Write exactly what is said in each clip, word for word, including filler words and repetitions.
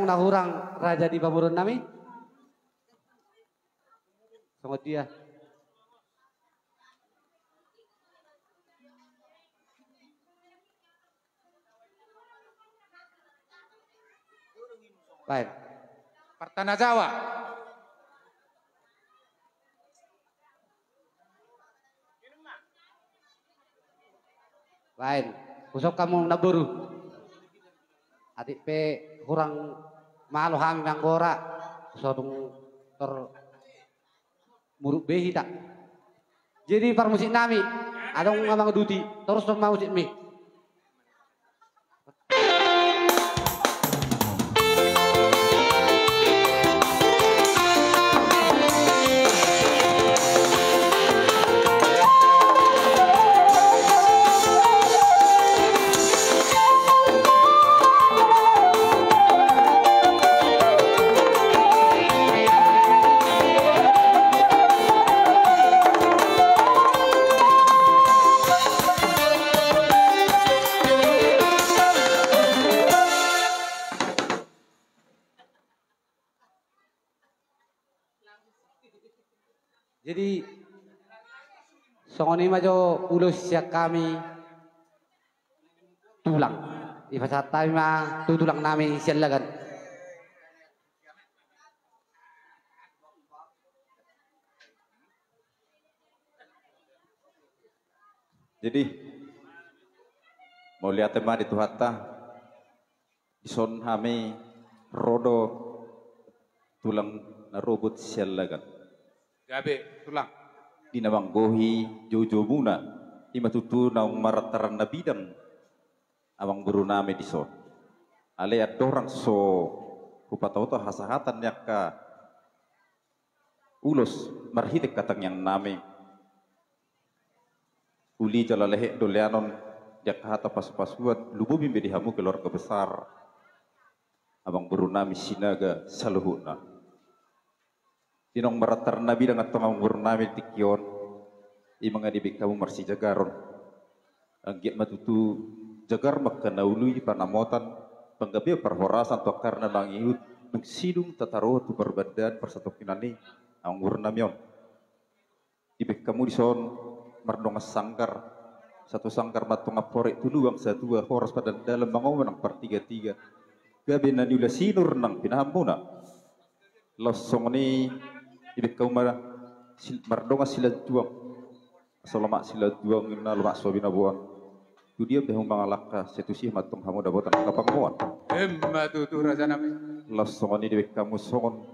Na hurang raja di pamoruon nami. Songon dia. Baen. Partanajawa. Baen. Husok hamu namboru. Atik pe hurang malo hami manggora. Sodung tor muruk be hita. Jadi parmusik nami, adong amang Duti, torus ma musik mi. Jadi, songon i ma jo ulos sian hami tulang. Dipasahat hami ma tu tulang nami Siallagan. Jadi, mauliate ma di Tuhanta, dison hami ro do tulang na robot Siallagan. Gabe, tulang. Di na manggohi joujou muna, i ma tutu naung marantaran na bidang amang boru nami dison. Alai andorang so hupatauta hasahatan ni angka ulos marhite angka tangiang nami. Uli jala lehet do leanon di angka hata pasupasuan, lumobi ma di hamu keluarga besar amang boru nami Sinaga saluhutna. Di naung marantaran na bidang antong amang boru nami di tingki on, i ma nga dibaen hamu marsijagaron. Anggiat ma tutu jagar ma angka na uli panamotan, panggabean parhorasan tu angka na mangihut, dung sidung tataruhon tu parbandaan parsatongkinan i amang boru nami on. Dibaen hamu dison mardongan sanggar, satua sanggar ma antong amporek tu lubang, satua horas pandalandalan, mangomo nang partigatiga, gabe na niula sinur nang pinahanmuna. Laos songon i dibaen hamu ma sil-, mardongan silanjuang. Asa lomak silanjuang ninna, lomak so binaboan. Tu dia pe hamu mangalangka, sai tusi ma antong hamu dapotan angka pangomoan. Emma tutu raja nami. Laos songon i dibaen hamu songon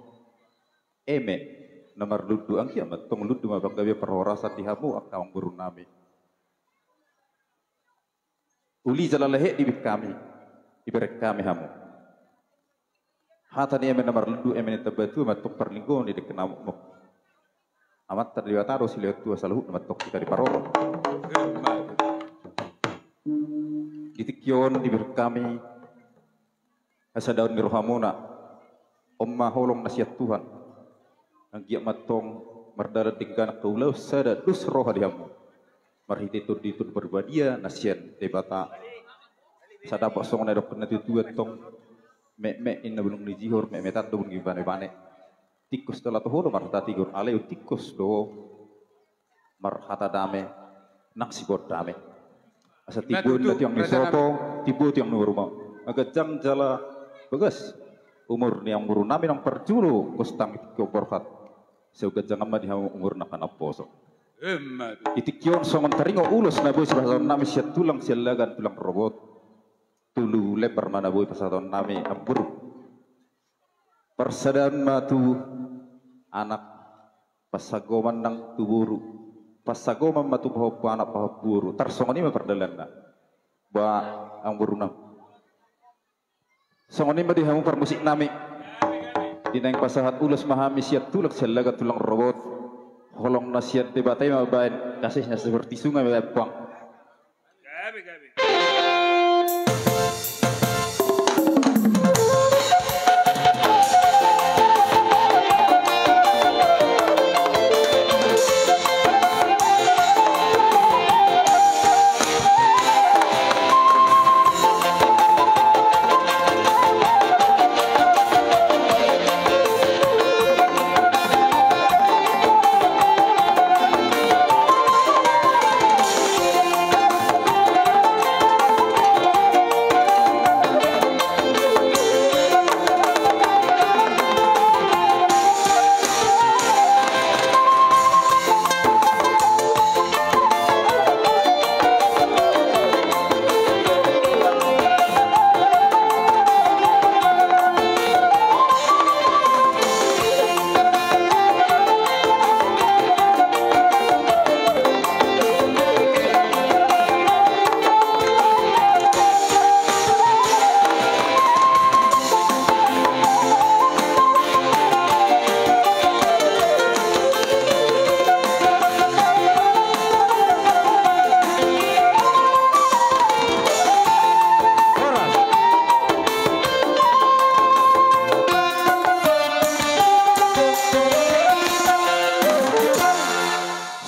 eme na marlundu, anggiat ma antong lundu ma panggabean parhorasan di hamu angka amang boru nami. Uli jala lehet dibaen hami, dibereng hami hamu. Hata ni eme na marlundu, eme ni tambatua ma antong parlinggoman ni dengke na mokmok. Amanta Debata do silehon tua, saluhutna ma antong hita diparorot. Di tingki on dibereng hami hasadaon ni rohamuna. On ma holong na sian Tuhan. Anggiat ma antong mardalan denggan angka ulaon sada dos roha di hamu. Marhite Tondi Parbadia na sian Debata. Asa dapot songon na nidok ni natuatua antong, metmet ninna bulung ni jihor, metmetan do bulung ni banebane. Tingkos do laho ho do marhata tigor, alai tingkos do marhata dame, nang siboan dame. Asa timbo ninna tiang ni soto, timbo tiang ni boruma. Ganjang jala bagas umur ni amang boru nami nang parjolo, gostang di tingki on borhat. Sai ganjang ma di hamu umur nang naposo. Emma tutu. Di tingki on songon taringot ulos na boi sipasahaton nami sian tulang Siallagan, tulang robot. Tolu lembar ma na boi pasahaton nami amang boru. Parsadaan ma tu anak, pansagoman nang tu boru, pansagoman ma tu pahompu anak pahompu boru, tarsongon i ma pardalanna. Ba amang boru nami. Songon i ma di hamu parmusik nami. Di naeng pasahat ulos ma hami sian tulang Siallagan, tulang robot. Holong na sian Debata i ma baen, kasihnya seperti sungai ma baen puang.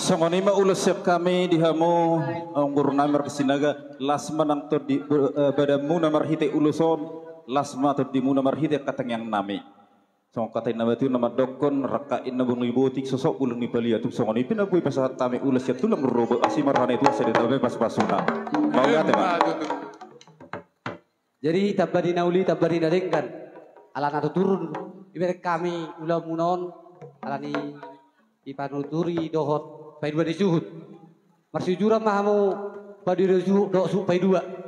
Songon i ma ulos sian hami di hamu, amangboru nami marga Sinaga, las ma nang tondi, eh, badanmuna marhite ulos on, las ma tondimuna marhite angka tangiangnami. Songon hata ni na matua na mandokkon, rangkap inna bulung ni botik, sosok bulung ni paliatuk, songon i pe na boi pasahat hami ulos sian tulang rorobot, asi ma roha ni Tuhan, sai ditamba pasupasuna. Mauliate ma. Jadi tamba di na uli, tamba di na denggan. Ala na tutur dibereng hami ulaonmuna on, ala ni dipanuturi dohot paidua ni suhut. Marsiujuran ma hamu paidua ni suhut dohot suhut paidua.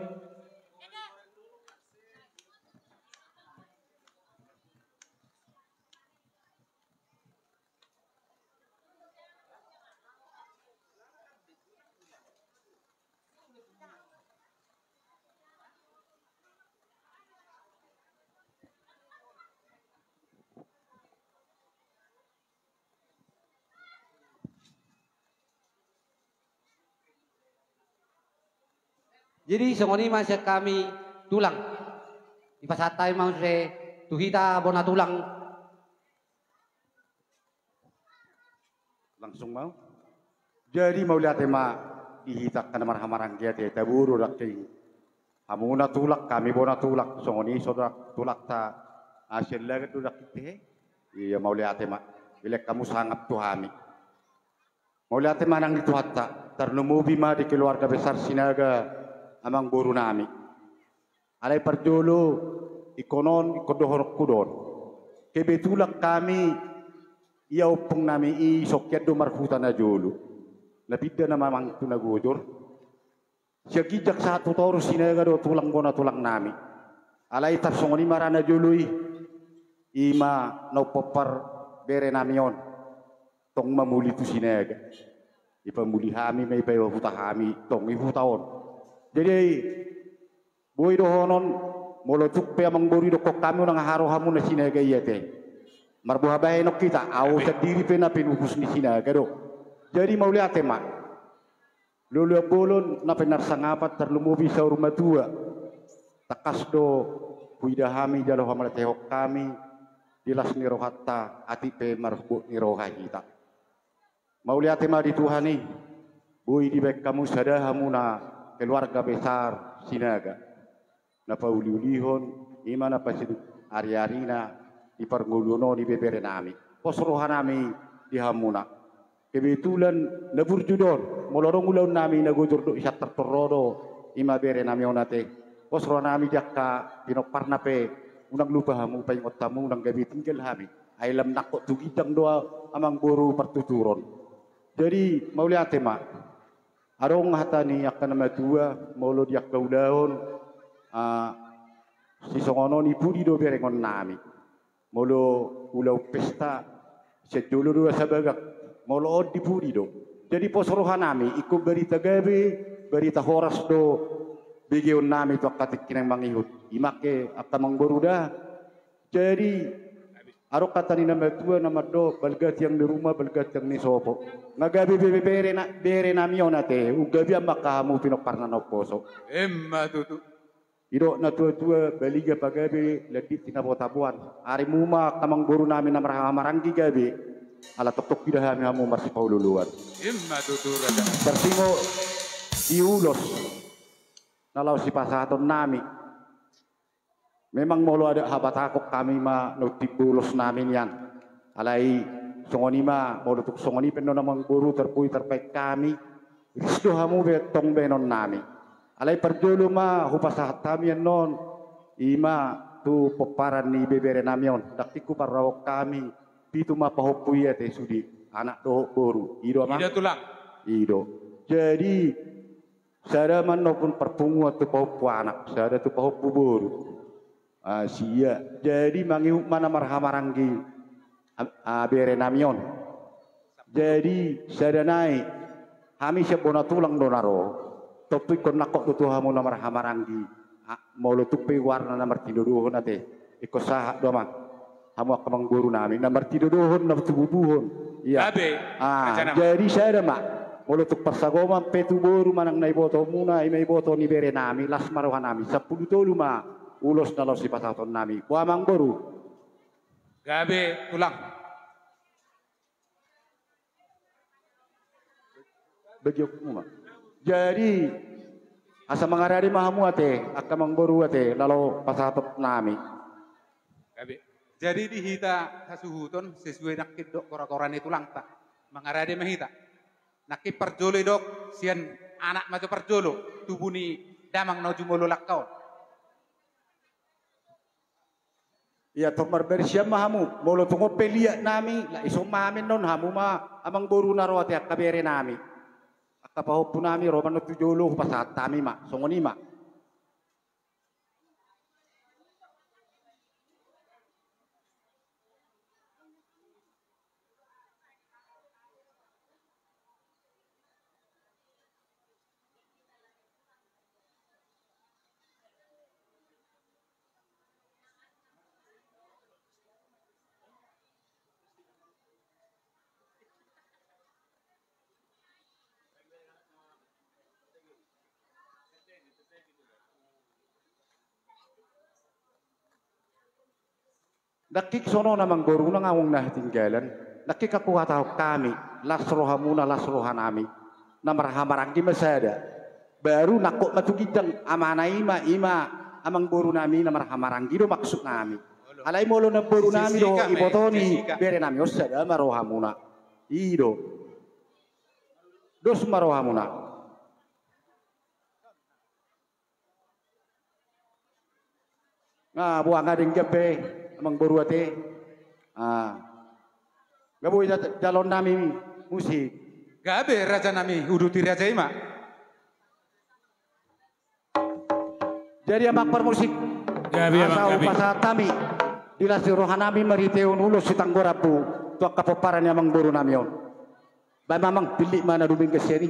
Jadi songon i ma sian hami tulang. Dipasahat hami ma muse tu hita bona tulang. Langsung mau. Jadi mauliate ma di hita angka na marhahamaranggi ate, tabo do nangkin. Hamu na tulang, hami bona tulang, songon i so da tulangta, ah, sian lagan do nangkin te. Ia mauliate ma. Dilehon hamu sangap tu hami. Mauliate ma nang di Tuhanta, tarlumobi ma di keluarga besar Sinaga amangboru nami. Alai parjolo, ingkon on, ingkon dohononku do on. Kebetulan hami, ia ompung nami i, songon i do marhuta na jolo. Na pinda nama amang tu na gojor. Sian ginjang sahat tu toru Sinaga do tulang bona tulang nami. Alai tarsongon i ma ra na jolo i. I ma na umpompar bere nami on. Tong ma muli tu Sinaga. Dipamuli hami ma, dipahuta hami, tong di huta on. Jadi, boi dohonon, molo tung pe amangboru idokkon hami unang aha rohamuna Sinaga i ate. Marboha bahenon hita, au sandiri pe na pinupus ni Sinaga do. Jadi mauliate ma. Loloan bolon na pinarsangapan tarlumobi saur matua. Tangkas do huida hami jalo hamauliatehon hami di las ni rohanta, atik pe marbot ni roha hita. Mauliate ma di Tuhan i, boi dibahen hamu sada hamuna keluarga besar Sinaga. Na pauliulihon, i ma na pasidung ariarina di parngoluon on ibebere nami. Pos roha nami di hamuna. Kebetulan na burju do on, molo adong ulaon nami na gojor dohot i santar torro do, i ma bere nami on ate. Pos roha nami di angka pinomparna pe, unang lupa hamu, paingot hamu, unang gabe tinggal hami. Ai lam nangkok tu ginjang do amangboru partuturon. Jadi, mauliate ma. Adong hata ni angka na matua, molo di angka ulaon, ah, sisongon on i pudi do berengon nami. Molo ulaon pesta, sian jolo do asa bagak, molo on di pudi do. Jadi pos roha nami, ingkon barita gabe, barita horas do begeon nami tu angka tingki na mangihut. I ma angka amangboru da, Jadi, adong hata ni na matua na mandok, balga tiang ni ruma, balga tiang ni sopo. Nga gabe be-, be-, bere na-, bere nami on ate, unggabean ma angka hamu pinomparna na umposo. Emma tutu. Didok na tua-tua, baliga pagabe, landit tinabo-taboan. Ari muna angka amangboru nami na marhaha maranggi gabe. Ala toktok ida hami hamu marsipaolo-oloan. Emma tutu, raja. Tarsingot di ulos. Na laho sipasahaton nami. Memang molo adat habatahon hami ma na untimbo ulos nami nian. Alai songon i ma, molo tung songon i pe annon amangboru tarboi tarbaen hami, ris do hamu be tong baenon nami. Alai parjolo ma hupasahat hami annon, i ma tu pomparan ni bebere nami on, ndang tingku parrohahon hami, pitu ma pahompu i ate sude, anak dohot boru, i do amang? I do tulang. I do. Jadi, sada ma annon parpunguan tu pahompu anak, sada tu pahompu boru. Ah, sia. Jadi mangihut ma na marhaha maranggi, ah, ah, bere nami on. Jadi sada nai, hami sian bona tulang do na ro. Tontu ingkon nangkok do tu hamu na marhaha maranggi. Ah, molo tung pe goarna na martinodohon ate. Ingkon sahat do amang. Hamu angka amangboru nami, na martinodohon, na tububuhon. Ia. Gabe, ah, raja nami. Jadi sada ma, molo tung parsagoman pe tu boru manang na iboto muna, i ma iboto ni bere nami, las ma roha nami, sampulu tolu ma ulos na laho sipasahaton nami. Boha amangboru? Gabe, tulang. Bagionmu ma. Jadi, asa mangarade ma hamu ate, angka amangboru ate, laho pasahaton nami. Gabe. Jadi di hita hasuhuton sesuai nangkin dohot gora-gora ni tulangta. Mangarade ma hita. Nangkin parjolo didok sian anak ma jo parjolo, tubu ni damang na jumolo langka on. Ia tor marbarsian ma hamu, molo tung on pe liat nami, laos ison ma hami annon, hamu ma amangboru na ro ate angka bere nami. Angka pahompu nami ro ma annon tu jolo, hupasahat hami ma, songon i ma. Nangkin songon on amangboru, unang adong na hatinggalan. Nangkin anggo huhatahon hami, las rohamuna, las rohanami. Na marhahamaranggi ma sada. Baru nangkok ma tu ginjang, amana i ma, i ma amangboru nami na marhahamaranggi do maksud nami. Alai molo namboru nami dohot iboto ni bere nami on, sada ma rohamuna. I do. Dos ma rohamuna. Nga boha, nga denggan be amangboru ate. Ah. Nga boi ja-, jaloon nami musik. Gabe raja nami, uduti raja i ma. Jadi amang parmusik. Gabe, amang, asa gabe. Hupasahat hami di las ni rohanami marhitehon ulos sitanggor rambu tu angka pomparan ni amangboru nami on. Baen ma amang, pillit ma na dumenggan sian i.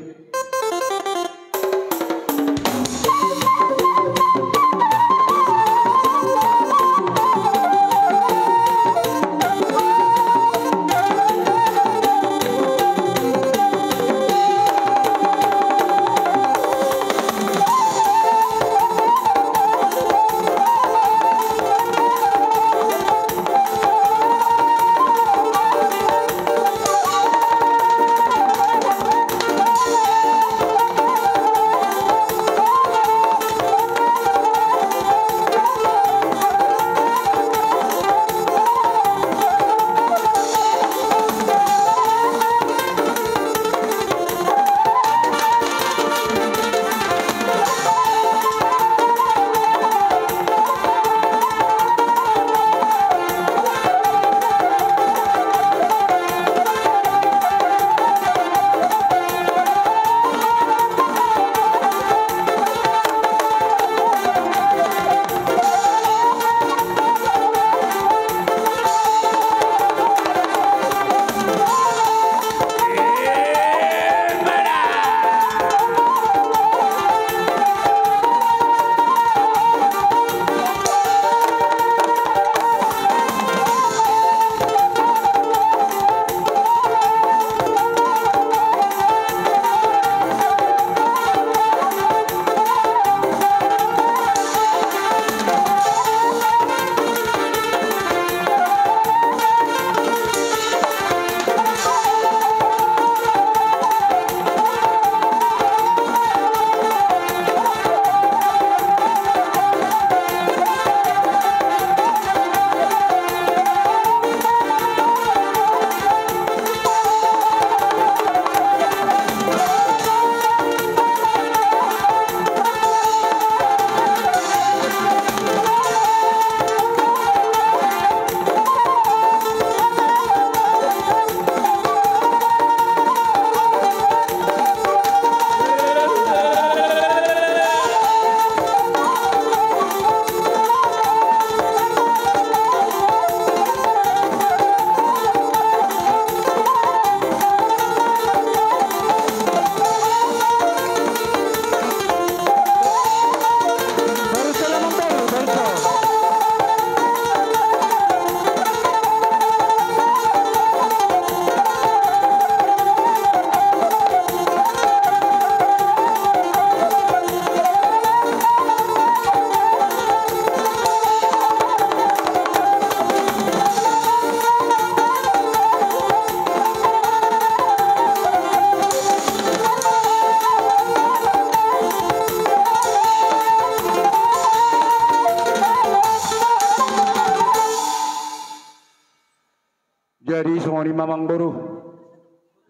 Amangboru,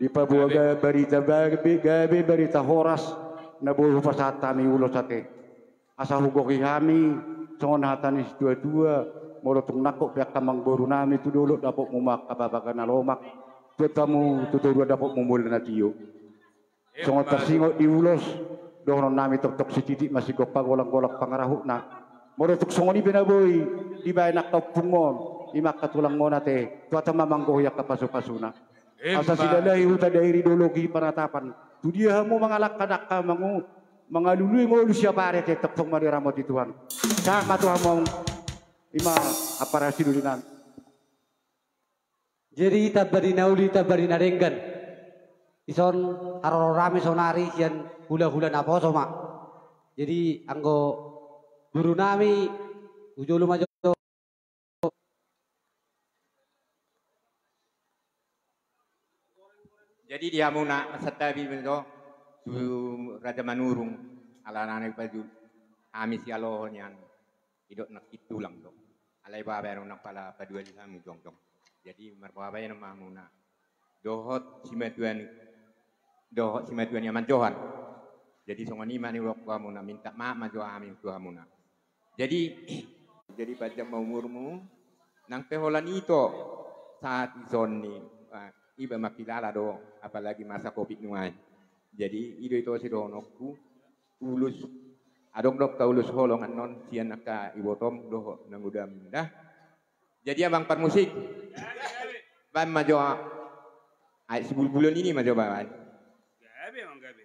dipaboa gabe, barita gabe, gabe barita horas na boi hupasahat hami ulos ate. Asa hugohi hami songon hata ni situatua, molo tung nangkok pe angka amangboru nami tu dolok, dapotmu ma angka babaga na lomak, tuat hamu tu toruan, dapotmu ma ula na tio. Songon tarsingot di ulos, dohonon nami tongtong sititik ma sigompa, golanggolang pangarahutna. Molo tung songon i pe na boi dibaen angka ompung on, i ma angka tulang on ate, tuat ma manggohi angka pasupasuna. Asa silalahi huta, dairi dolok i panatapan. Tu dia hamu mangalangka angka mangu, mangalului ngolu siapari ate, tongtong ma diramoti Tuhan. Sahat ma tu hamu, i ma ampara sidoli nami. Jadi tamba di na uli, tamba di na denggan. Dison haroro nami sonari sian hulahula naposo ma. Jadi anggo guru nami, hujolo ma jo. Jadi di hamuna, santabi ma jo tu Raja Manurung, ala na dipajul hami sialoho nian, didok nangkin tulang do. Alai babaen on nang pala paduali hamu jongjong. Jadi marbabaen ma hamuna dohot simatua ni, dohot simatua ni Amanjohan. Jadi songon i ma niulahon hamuna, minta maaf ma jo hami tu hamuna. Jadi, jadi panjang ma umurmu. Nang pe holan ito saat dison ni, ah, iba mangkilala do, apalagi masa covid nuaeng. Jadi i do ito sidohononku, ulos, adong do angka ulos holong annon sian angka ibotom dohot nangudam da. Jadi abang parmusik, baen ma jo aek sibulbulon i ma jo baen. Gabe, Amang, gabe.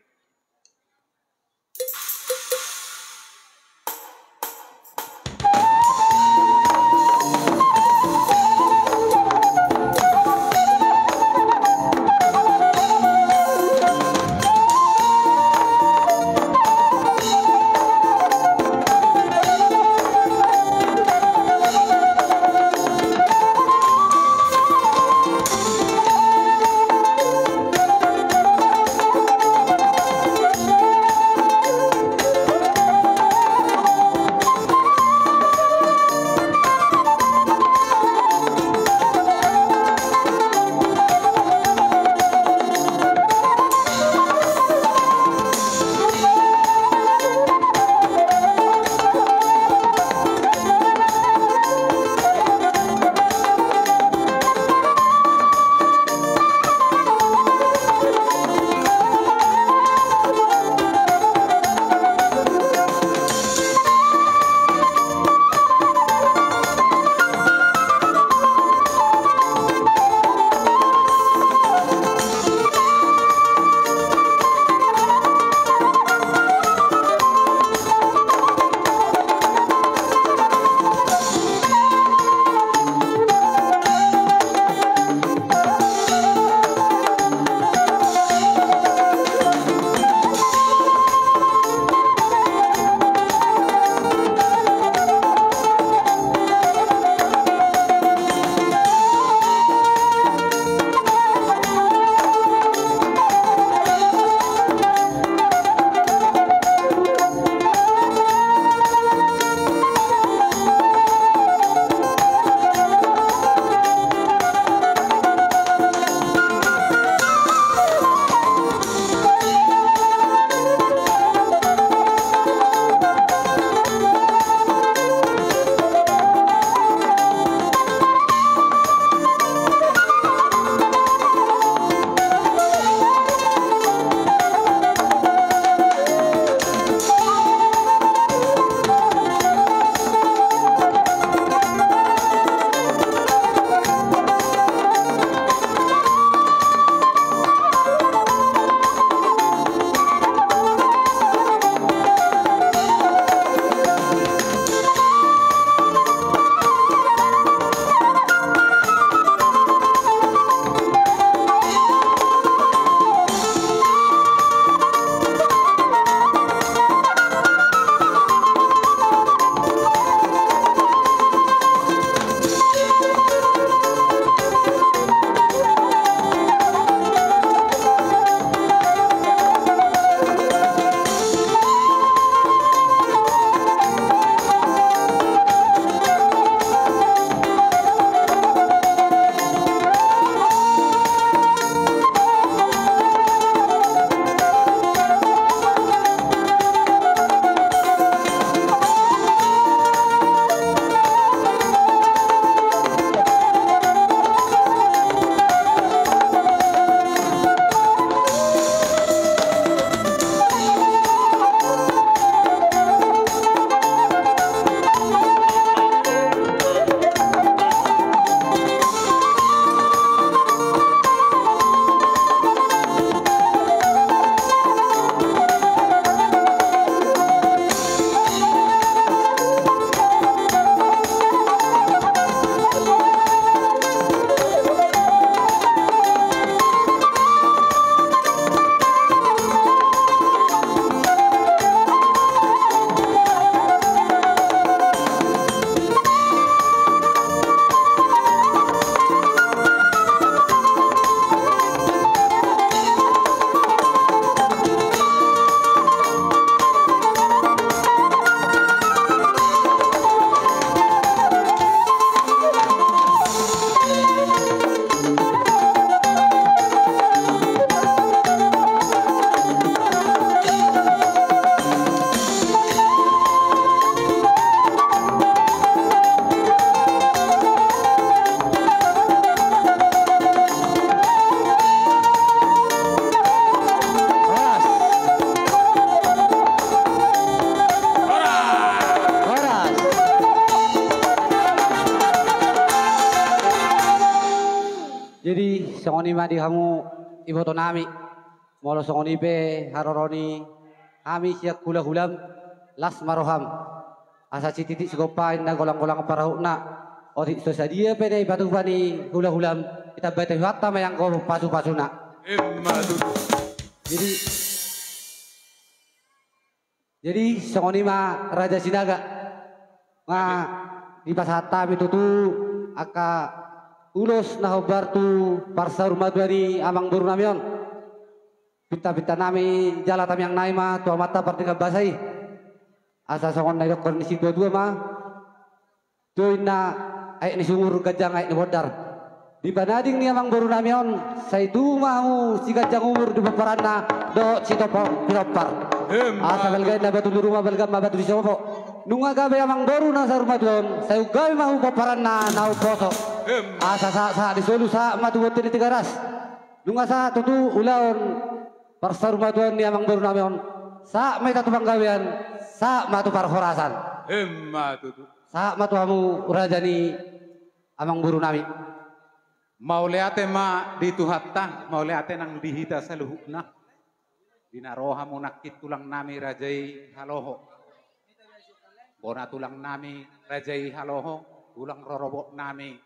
Songon i ma di hamu iboto nami. Molo songon i pe haroro ni hami sian hulahulam, las ma roham. Asa sititi sigompa inna golanggolang parahutna. Otik so sadia pe na dipatupa ni hulahulam, ditambai Tuhanta ma i anggo pasupasuna. Emma tutu. Jadi, jadi songon i ma Raja Sinaga. Nga dipasahat hami tutu angka ulos na hombar tu parsaurmatuaon ni amangboru nami on. Pintapinta nami jala tangiang nami ma tu Amanta Pardenggan Basa i. Asa songon na didok ni situatua ma, tu inna, aek ni sumur ganjang aek ni bondar. Di panading ni amangboru nami on, sai tubu ma hamu siganjang umur di pomparanna dohot sitompa pinompar. Emma. Asa balga inna batu ni ruma, balga ma batu ni sopo. Nunga gabe amangboru na saurmatuaon, sai umgabe ma hamu pomparanna na umposo. Emma. Asa sahat, sahat di solu, sahat ma tu bonte ni Tigaras. Nunga sahat tutu ulaon parsaurmatuaon ni amangboru nami on, sahat ma hita tu panggabean, sahat ma tu parhorasan. Emma tutu. Sahat ma tu hamu raja ni amangboru nami. Mauliate ma di Tuhanta, mauliate nang di hita saluhutna. Di na ro hamu nangkin tulang nami raja i Haloho. Bona tulang nami raja i Haloho, tulang rorobot nami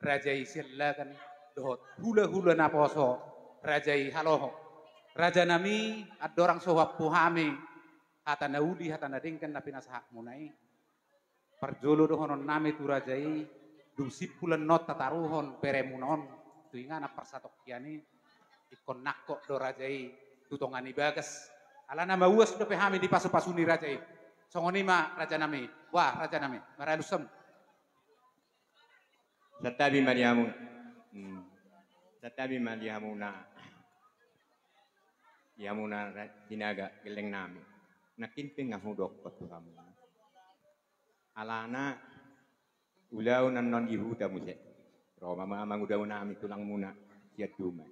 raja i Siallagan, dohot hulahula naposo raja i Haloho. Raja nami, andorang so huampu hami hata na uli, hata na denggan na pinasahatmuna i, parjolo dohonon nami tu raja i, dung simpul annon tataruhon beremuna on tu inganan parsatongkian i, ingkon nangkok do raja i tu tonga ni bagas. Alana mauas dope hami di pasupasu ni raja i. Songon i ma raja nami. Wah, raja nami, maralus hamu. Santabi ma di hamu. Hmm. Santabi ma di hamuna. Di hamuna ra-, Sinaga gelleng nami. Nangkin pe nga hudokkon tu hamu. Alana ulaon annon di huta muse. Ro ma, ma-, mangudahon hami tulangmuna sian Dumai.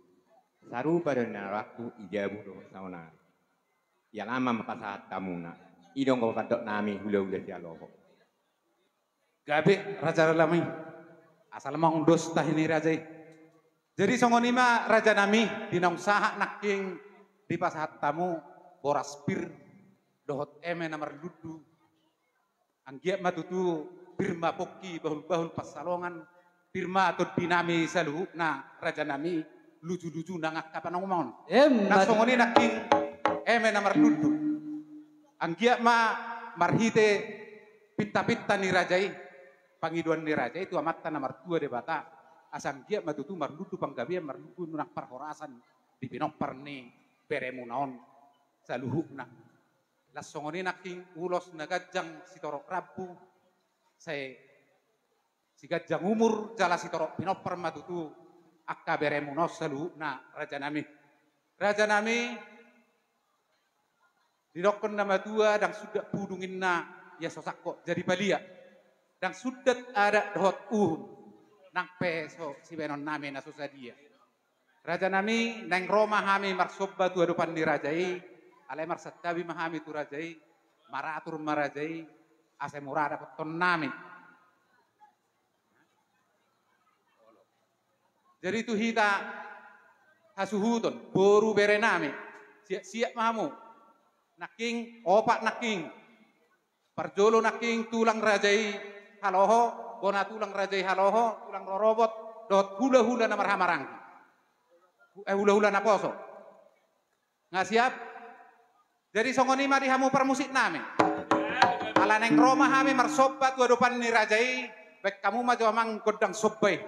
Sarupa do na rohangku di jabu dohot saonari. Ia lama ma pasahat hamuna. I do anggo pandok nami hulahula si Haloho. Gabe raja nami. Asal ma undos tahi ni raja i. Jadi songon i ma raja nami, di naung sahat nangkin dipasahat hamu boras pir dohot eme na marlundu. Anggiat ma tutu pir ma pongki bahulbahul pansalongan, pir ma tondi nami saluhutna raja nami, lujuluju nang angka panongumaon. Emma tutu. Nang songon i nangkin eme na marlundu. Anggiat ma marhite pintapinta ni raja i, pangidoan ni raja i tu Amanta na martua Debata, asa anggiat ma tutu marlundu panggabean, marlundu nang parhorasan di pinompar ni beremuna on saluhutna. Laos songon i nangkin ulos na ganjang sitorop rambu, sai siganjang umur jala sitorop pinompar ma tutu angka beremuna on saluhutna raja nami. Raja nami, didokkon na matua, ndang sundat pudung inna ia so sangkot jadi palia. Ndang sundat adat dohot uhum, nang pe so sibahenon nami na so sadia. Raja nami, naeng ro ma hami marsomba tu adopan ni raja i, alai marsantabi ma hami tu raja i, maratur ma raja i, asa mura dapothon nami. Jadi tu hita hasuhuton, boru bere nami, siap-siap ma hamu. Nangkin, opat nangkin. Parjolo nangkin tulang raja i Haloho, bona tulang raja i Haloho, tulang rorobot, dohot hulahula na marhahamaranggi. Hu-, eh, hulahula naposo. Nga siap? Jadi songon i ma di hamu parmusik nami. Ala naeng ro ma hami marsomba tu adopan ni raja i, baen hamu ma jo amang gondang somba i.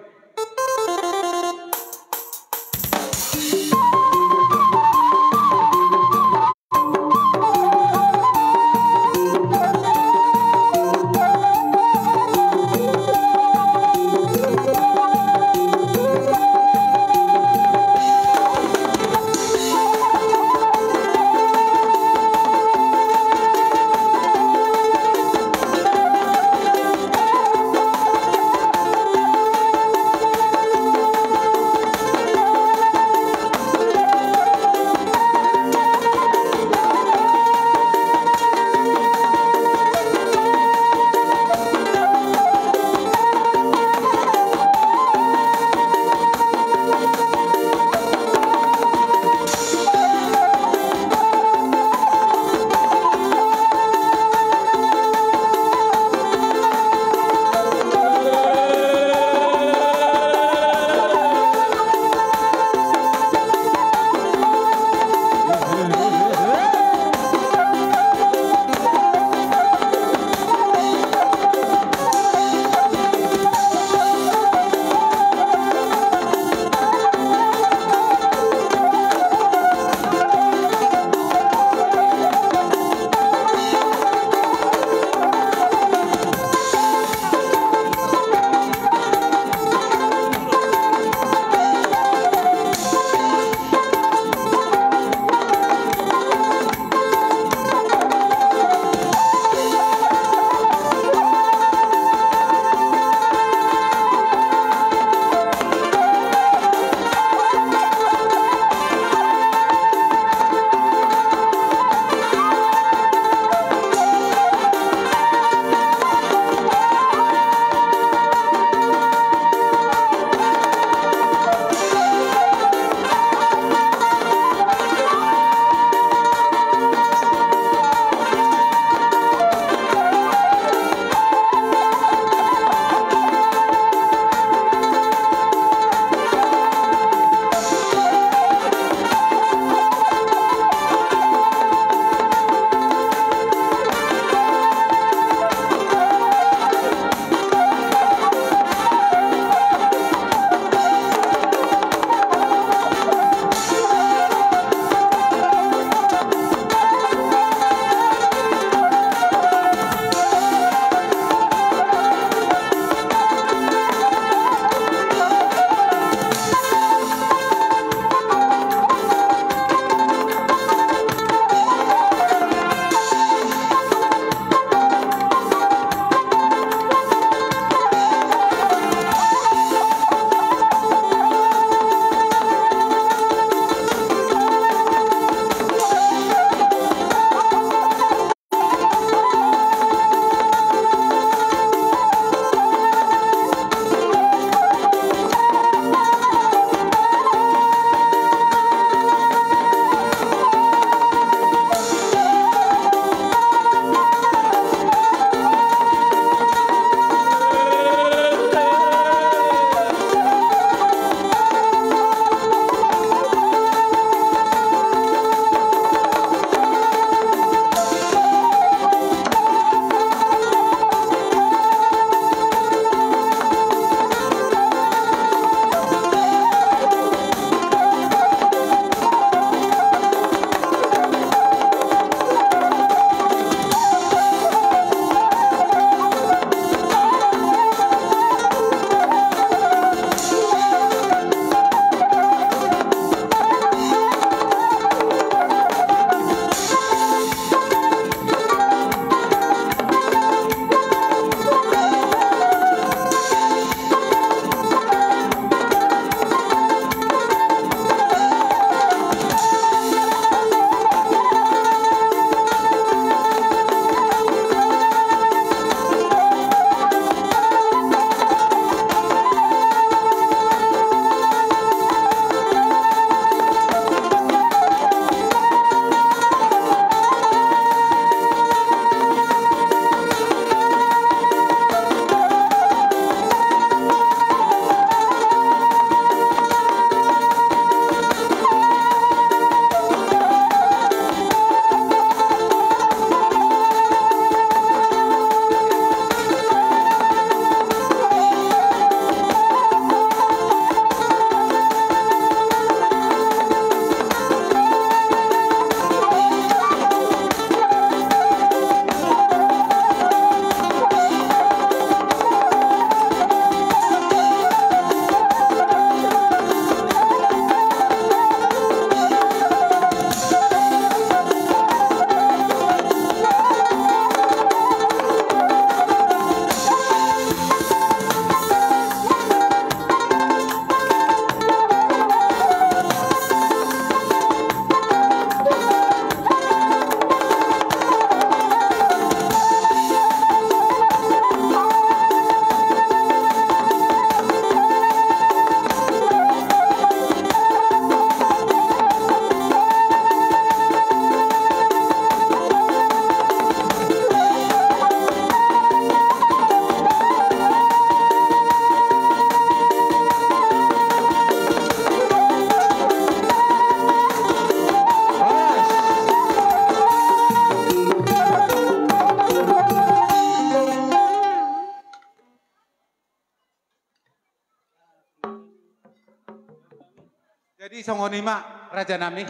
Songon i ma raja nami.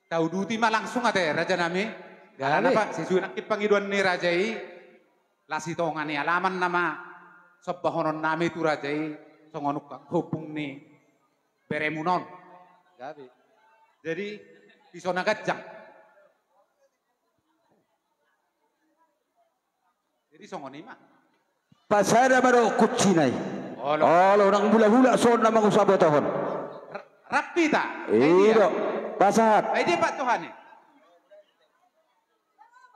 Tauduti ma langsung ate raja nami. Alana, Pak, sesuai nangkin pangidoan ni raja i. Las i tonga ni alaman nama sombahonon nami tu raja i songon ungkap hopung ni beremuna on. Jadi, di son na ganjang. Jadi songon i ma. Pasada ma do kuncina i. Olo. Olo, nang bulak-bulak son na mangusabotohon. Rap hita. I do. Pasahat. Ai dia Pak Tuhan i.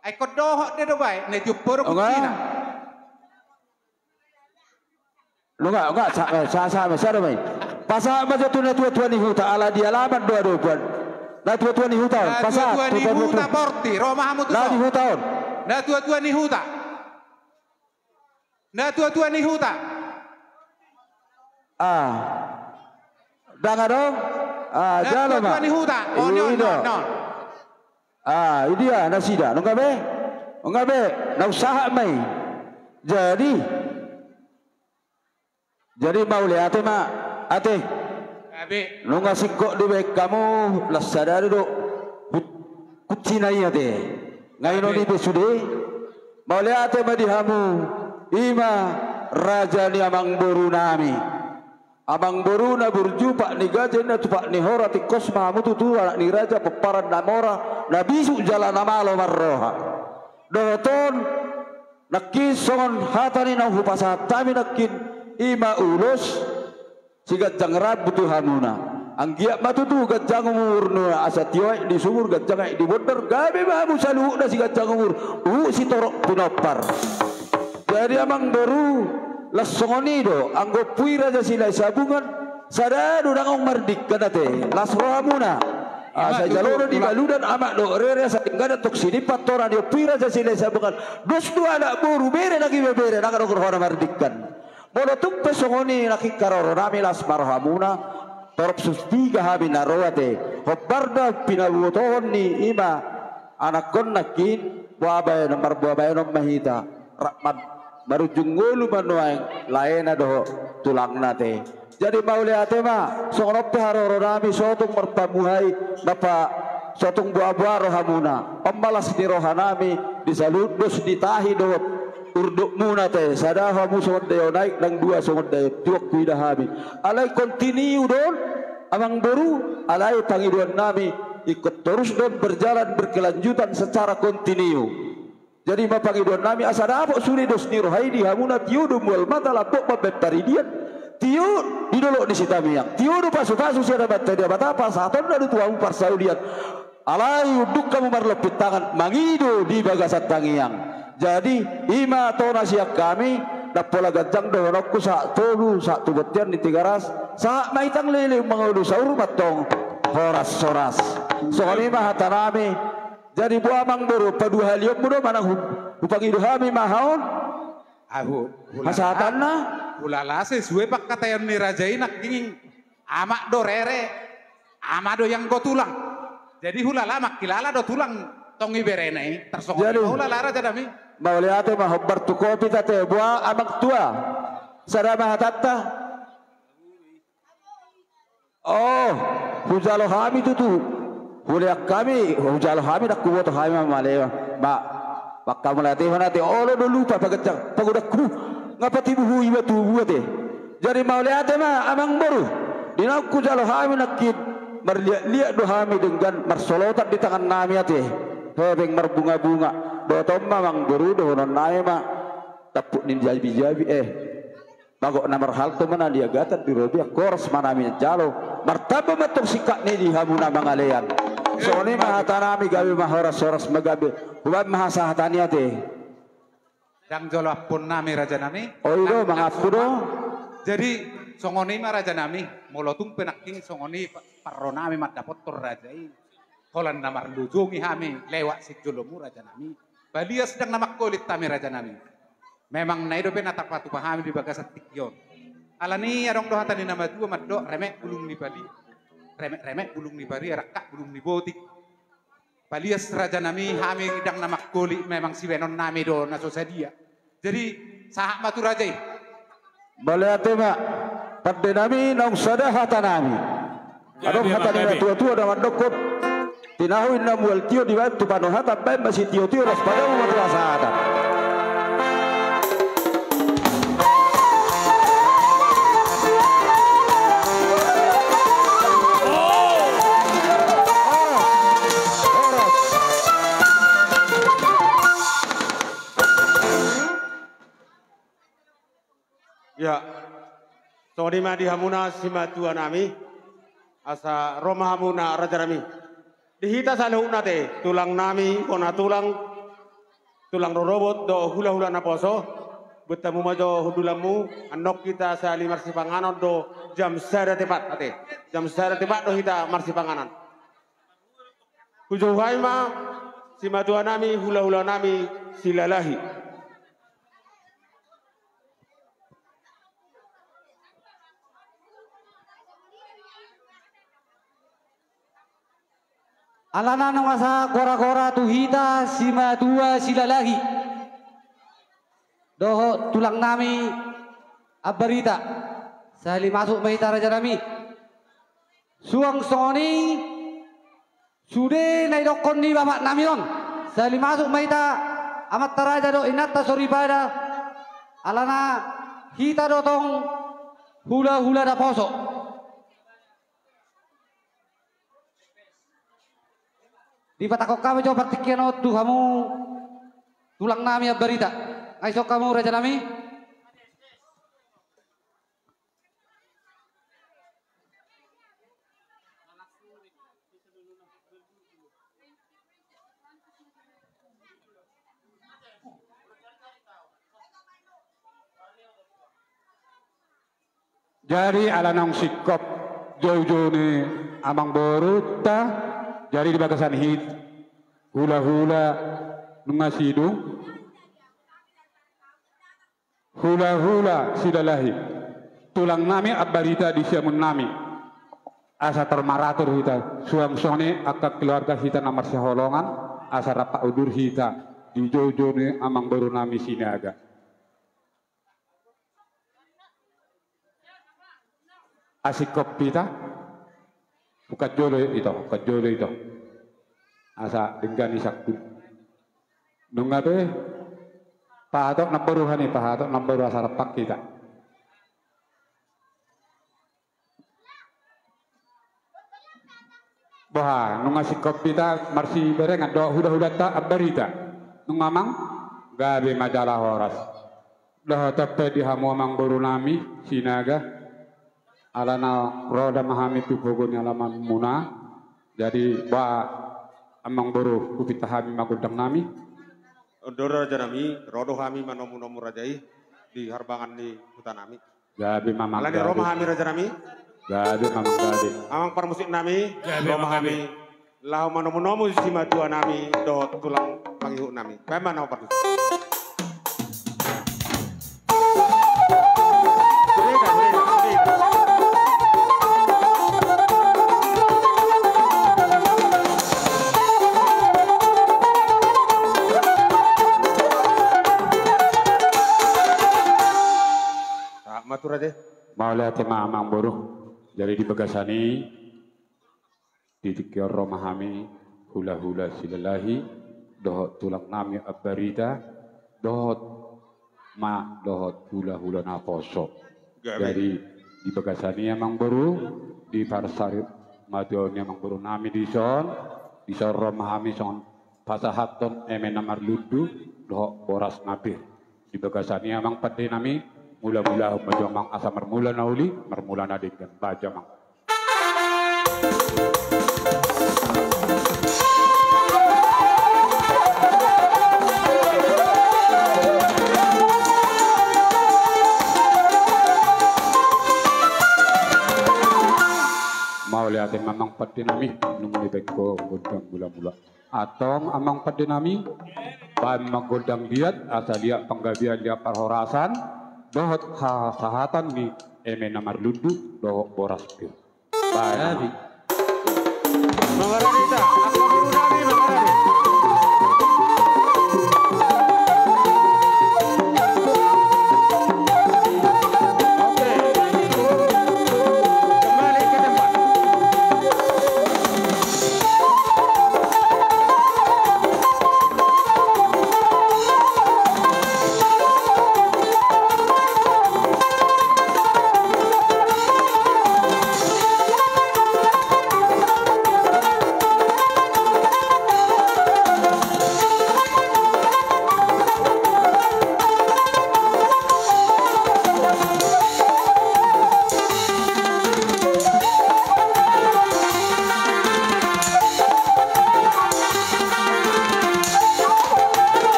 Ai ingkon dohot dia do bae, na tiop podo kuncina. Nunga, nunga, sa, sa, sa, sa, sada ma i. Pasahat ma jo tu natua-tua ni huta, ala di alaman do adopan. Natua-tua ni huta on, pasahat. Natua-tua ni huta, Porti, ro ma hamu tu son. Natua-tua ni huta. Natua-tua ni huta. Ah. Dang adong. Ah, jalo ma. Natua-tua ni huta. On, on, on. Ah, i dia nasida, nunga be? Nunga be, na usaha ma i. Jadi, jadi mauliate ma, ate. Nunga singkop dibaen hamu, las sada do. Kuncina i ate. Nga inon i pe sude. Mauliate ma di hamu, i ma raja ni amangboru nami. Amangboru na burju, pat ni gaja, na tupat ni hora, tingkos ma hamu tutu anak ni raja, pomparan na mora, na bisuk jala na malo marroha. Dohot on, nangkin songon hata ni naung hupasahat hami nangkin, i ma ulos siganjang rambu tu hamuna. Anggiat ma tutu ganjang umurmuna, asa tio aek di sumur, ganjang aek di bondar, gabe ma hamu saluhutna siganjang umur, uhum sitorop pinompar. Jadi amangboru, las songon i do, anggo Ompu i Raja Silahisabungan, sada do dang adong mardingkan ate, las rohamuna. Asa jalo do di baludan amak dohot rere, asa denggan antong sinimpan tora ni Ompu i Raja Silahisabungan. Dos do anak boru, bere nang ibebere, dang adong rohana mardingkan. Molo tung pe songon i nangkin haroro nami, las ma rohamuna, torop supiga hami na ro ate. Hombar do pinabotohon ni i ma anakkon nangkin, boa baenon, marboa baenon ma hita. Rap ma, marujung ngolu ma nuaeng laena dohot tulangna ate. Jadi mauliate ma, songon on pe haroro nami, so tung marpamuhai, napa so tung boa-boa rohamuna. On ma las ni roha nami, di saluhut dos ni tahi dohot urdotmuna ate, sada hamu songon daion aek, nang dua songon daion tiok huida hami. Alai kontinu do on, amangboru, alai pangidoan nami, ingkon torus do on berjalan berkelanjutan secara kontinu. Jadi ma pangidoan nami, asa dapot sude dos ni roha i di hamu na tio do mual mata, lambok mambaen paridian, tio di dolok ni Sitamiang, tio do pasu-pasu sian Amanta Debata, pasahatonna do tu hamu parsaulian. Alai unduk hamu marlompit tangan, mangido di bagasan tangiang. Jadi, i ma tona sian hami, na pola ganjang dohononku sahat tolu, sahat tu bontean ni Tigaras, sahat ma i tang lele mangolu saur mantong horas-horas. Songon i ma hata nami. Jadi boa amangboru, paduahalionmu do manang hu-, hupangido hami ma aha on? Ahu, hulala, hasahatanna? Hulala sesuai pangkataion ni raja i nangkin, amak do rere, ama do i anggo tulang. Jadi hulala mangkilala do tulang tong iberena i, tarsongon i ma hulala raja nami. Mauliate ma, hombar tu kopit ate, boa amang tua. Sada ma hatanta. Oh, hujalo hami tutu. Hulean hami, hujalo hami, dang huboto hami ma male. Ma, manghamauliatehon ate, olo do lupa paganjang, pagodangku. Nga patibu hu iba tubu ate. Jadi mauliate ma amangboru. Di naung hujalo hami nangkin, marliat-liat do hami denggan marsolotan di tangan nami ate. Hepeng marbunga-bunga. Dohot on ma amangboru, dohonon nami ma. Tampuk ni jabi-jabi, eh. Bagot na marhalto ma na niagatan, di robean horas ma nami manjalo. Martamba ma antong singkat ni di hamu na mangalean. Songon i ma hata nami, gabe ma horas, horas ma gabe. Hubaen ma hasahatan i ate. Dang jolo ampuon nami raja nami. O i do, mangampu do. Jadi songon i ma raja nami, molo tung pe nangkin songon i pa-, parro nami mandapothon raja i. Holan na marlojongi hami lewat sijolomu raja nami. Balias dang na mangkolit hami raja nami. Memang na i dope na tarpatupa hami di bagasan tingki on. Alani adong do hata ni na matua mandok, remek bulung ni pari, remek-remek bulung ni pari, rangkak bulung ni botik. Balias raja nami, hami dang na mangkolit, memang sibaenon nami do na so sadia. Jadi sahat ma tu raja i. Mauliate ma. Pande nami, naung sada hata nami. Adong hata ni natuatua na mandokkon: Tinahu inna mual tio, dibaen tu panuhatan, baen ma sitiotio, las padamu ma tu hasahatan. Ia, songon i ma di hamuna simatua nami, asa ro ma hamuna raja nami. Di hita saluhutna ate, tulang nami, bona tulang, tulang rorobot dohot hulahula naposo, buat hamu ma jo hundulanmu, annon hita sahali marsipanganon do jam sada tepat ate. Jam sada tepat do hita marsipanganon. Hujou hami ma simatua nami, hulahula nami Silalahi. Alana nunga sahat goragora tu hita simatua Silalahi dohot tulang nami Ambarita. Sahali masuk ma hita raja nami. Suang songon i, sude na idokkon ni bapak nami on, sahali masuk ma hita amanta raja dohot inanta soripada, alana hita do tong hulahula naposo. Dipatangkok hami jo partingkian on tu hamu tulang nami Ambarita. Nga ison hamu raja nami. Jadi ala naung singkop joujou ni amangborunta, jadi di bagasan hita hulahula nunga sidung. Hulahula Silalahi, tulang nami Ambarita di siamun nami. Asa tor maratur hita, suang songon i angka keluarga hita na marsihaholongan, asa rap udur hita di joujou ni amangboru nami Sinaga. Asingkop hita, bukan jolo ito, bukan jolo ito. Asa denggan i sangkut. Nunga pe, pahatok namboru hami, pahatok namboru asa rap hita. Boha, nunga singkop hita marsiberengan dohot hulahulanta Ambarita. Nunga amang, gabe ma jala horas. Dohot pe di hamu amangboru nami Sinaga. Alana ro da ma hami tu pogu ni alamanmuna. Jadi ba amangboru, hupinta hami ma gondang nami. On do raja nami, ro do hami manomunomu raja i di harbangan ni huta nami. Gabe ma amang, gabe. Alani ro ma hami raja nami. Gabe ma amang, gabe. Amang parmusik nami, ro ma hami. Laho manomunomu simatua nami dohot tulang pangihut nami. Baen ma amang parmusik. Mauliate ma amangboru. Jadi di bagasan i, di tingki on ro ma hami hulahula Silalahi dohot tulang nami Ambarita dohot ma dohot hulahula naposo. Jadi di bagasan i amangboru, di parsarimatua ni amangboru nami dison, dison ro ma hami songon pasahathon eme na marlundu dohot boras na pir. Di bagasan i amang pande nami, mulamulahon ma jo amang asa marmula na uli, marmula na denggan. Bahen jo amang. Mauliate ma amang pande nami, nunga dibaen ho gondang mulamula. Antong amang pande nami, bahen ma gondang liat, asa liat panggabean, liat parhorasan dohot hasahatan ni eme na marlundu dohot boras pir. Bahen. Mangarani ta, angka boru nami mangarani. Oke.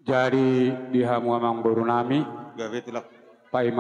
Jadi di hamu amangboru nami, paima